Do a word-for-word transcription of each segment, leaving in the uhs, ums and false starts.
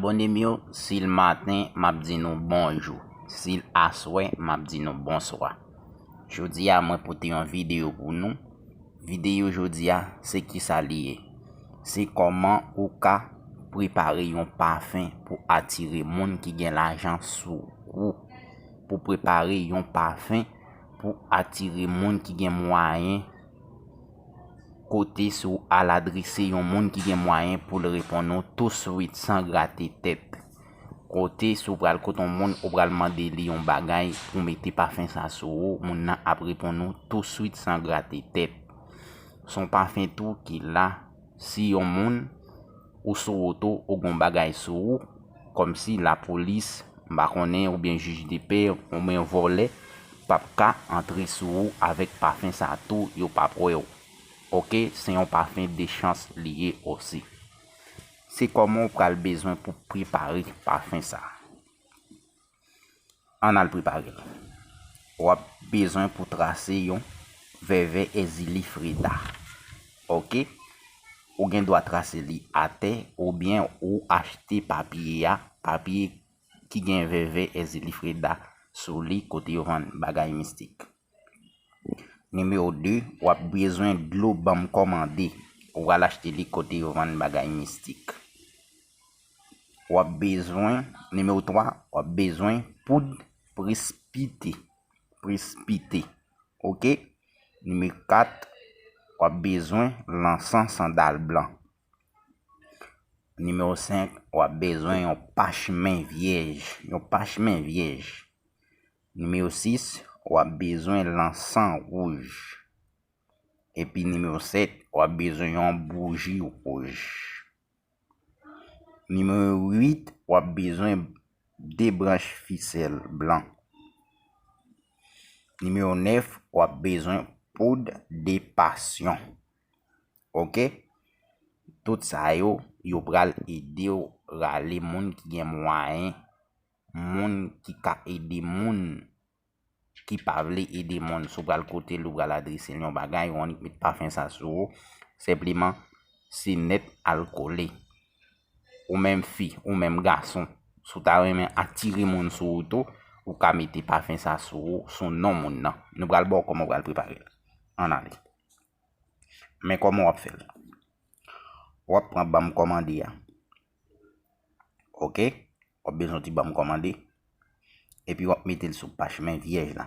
Abòne m yo, si l maten, m ap di nou bonjou. Si l aswè, m ap di nou bonswa. Jodi a, mwen pote yon videyo pou nou. Videyo jodi a, se kisa li ye? Se kòman ou ka prepare yon pafen pou atire moun ki gen lajan sou ou. Pou prepare yon pafen pou atire moun ki gen mwayen, kote si w al adrese yon moun ki gen mwayen pou l reponn ou touswit san grate tèt. Kote si w pral kote yon moun, ou pral mande li yon bagay pou mete pafen sa sou ou, moun nan ap reponn ou touswit san grate tèt. Se yon pafen tou ki la, si yon moun, ou sou woto, ou gen yon bagay sou ou, kòmsi lapolis, m pa konnen, oubyen jij de pè, oubyen vòlè, p ap ka antre sou ou avèk pafen sa tou, yo p ap wè w. Oke, se yon pafen de chans li ye osi. Se kòman w pral bezwen pou prepare pafen sa. Ann al prepare l. W ap bezwen pou trase yon vèvè Èzili Freda. Oke? Ou gen dwa trase li atè oubyen ou achte papye a, papye ki gen vèvè Èzili Freda sou li kote yo vann bagay mistik. Nimewo de, w ap bezwen dlo ban m kòmande. Ou pral achte li kote yo vann bagay mistik. W ap bezwen, nimewo twa, w ap bezwen poud prespite. Prespite. Oke? Nimewo kat, w ap bezwen lansan sandal blan. Nimewo senk, w ap bezwen yon pachemen vyèj. Yon pachemen vyèj. Nimewo sis, w ap bezwen lansan wouj. Epi nimewo sèt, w ap bezwen yon bouji wouj. Nimewo uit, w ap bezwen de branch fisèl blan. Nimewo nèf, w ap bezwen poud de pasyon. Oke? Tout sa yo, yo pral ede w rale moun ki gen mwayen, moun ki ka ede moun ki pa vle ede moun. Si w pral kote l, ou pral adrese l yon bagay, ou annik met pafen sa sou ou, senpleman, se nèt al kole. Ou menm fi, ou menm gason, si w ta renmen atire moun sou ou tou, ou ka mete pafen sa sou ou, sou non moun nan. Nou pral ba w kòman w pral prepare l. Ann ale. Men kòman w ap fè l. W ap pran ban m kòmande a. Oke? W ap bezwen ti ban m kòmande. Epi w ap mete l sou pachemen vyèj la.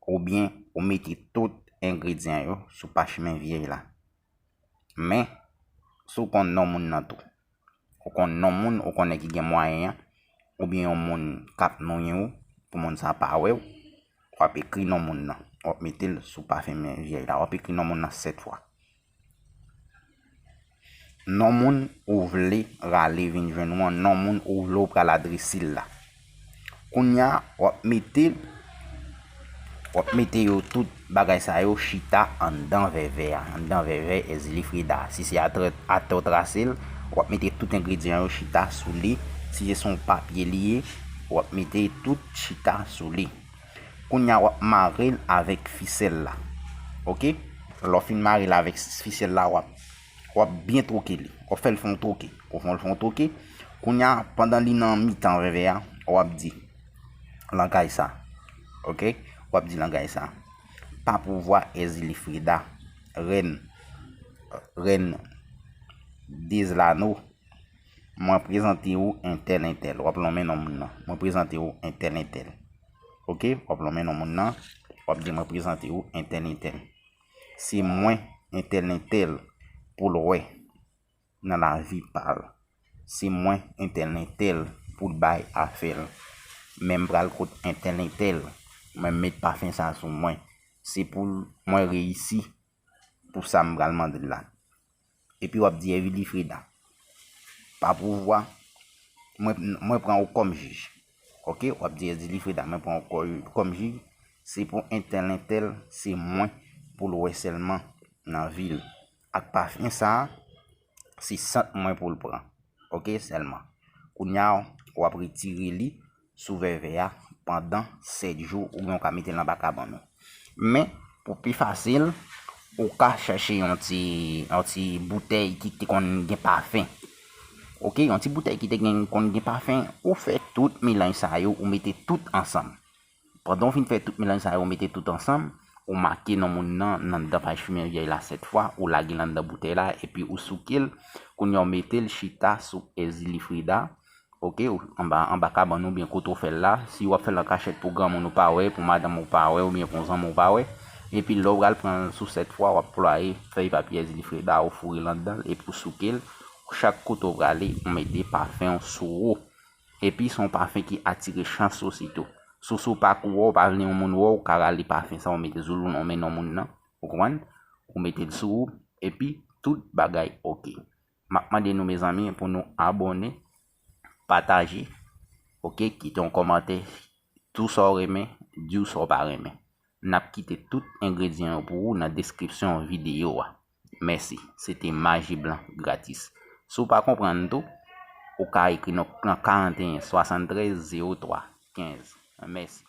Oubyen ou mete tout engredyan yo sou pachemen vyèj la. Men, si w konn non moun nan tou. Ou konn non moun ou konnen ki gen mwayen an, oubyen yon moun k ap nonmen w, pou moun sa pa wè w, w ap ekri non moun nan. W ap mete l sou pachemen vyèj la. W ap ekri non moun nan sèt fwa. Non moun ou vle rale vin jwenn ou an, non moun ou vle w pral adrese l la. Kounye a, w ap mete, w ap mete yo tout bagay sa yo chita anndan vèvè a, anndan vèvè Èzili Freda a. Si se atè, atè w trase l, w ap mete tout engredyan yo chita sou li. Si se yon papye li ye, w ap mete tout chita sou li. Kounye a, w ap mare l avèk fisèl la. Oke? Lè w fin mare l avèk fisèl la, w ap, w ap byen twoke li. W ap fè l fè yon twoke. Ou fè l fè yon twoke. Kounye a, pandan li nan mitan vèvè a, w ap di langay sa. Oke? W ap di langay sa. Pa pouvwa Èzili Freda, rèn, rèn Dezlano, mwen prezante ou entèl entèl. W ap nonmen non moun nan. Mwen prezante ou entèl entèl. Oke? W ap nonmen non moun nan. W ap di mwen prezante ou entèl entèl. Se mwen entèl entèl pou l wè nan lavi pa l. Se mwen entèl entèl pou l bay afè l. Men m pral kot entèl entèl. Mwen m met pafen sa sou mwen. Se pou l, mwen reyisi pou sa m pral mande l la. Epi w ap di Èzili Freda, pa pouvwa, mwen, mwen pran ou kòm jij. Oke, w ap di Èzili Freda, mwen pran ou kò-, kòm jij. Se pou entèl entèl, se mwen pou l wè sèlman nan vi l. Ak pafen sa a, se sant mwen pou l pran. Oke, sèlman. Kounye a, w ap retire li sou vèvè a pandan sèt jou, oubyen w ka mete l anba kabann ou. Men, pou pi fasil, ou ka chèche yon ti, yon ti boutèy ki te konn gen pafen. Ok, yon ti boutèy ki te gen, konn gen pafen, ou fè tout melanj sa yo, ou mete tout ansanm. Pandan w fin fè tout melanj sa yo, ou mete tout ansanm, ou make non moun nan, nan anndan paj fimen vyèy la sèt fwa, ou lage l anndan boutèy la, epi ou souke l, kounye a w mete l chita sou èzili Frida, ok, ou, anba, anba kabann ou byen kote w fè l la. Si w ap fè l an kachèt pou granmoun ou pa wè, pou madanm ou pa wè, oubyen pou yon zanmi ou pa wè, epi lè w pral pran l sou sèt fwa, w ap plwaye fèy papye èzili Frida, ou foure l anndan l, epi ou souke l, chak kote w prale, ou mete pafen w sou ou. Epi se yon pafen ki atire chans osi tou. Sou, sou pakou w, ou pa vle yon moun wè w, ou ka rale pafen sa, ou mete sou men non moun nan, ou konprann? Ou mete l sou ou, epi tout bagay ok. M ap mande nou, mezanmi, pou nou abòne, pataje, ok, kite yon kòmantè, di w sa w renmen, di w sa w pa renmen. N ap kite tout engredyan yo pou ou nan deskripsyon videyo a. Mèsi. Se te Maji Blan gratis. Si w pa konprann tou, ou ka ekri nou nan karannteyen swasanntrèz zewo twa kenz. Mèsi.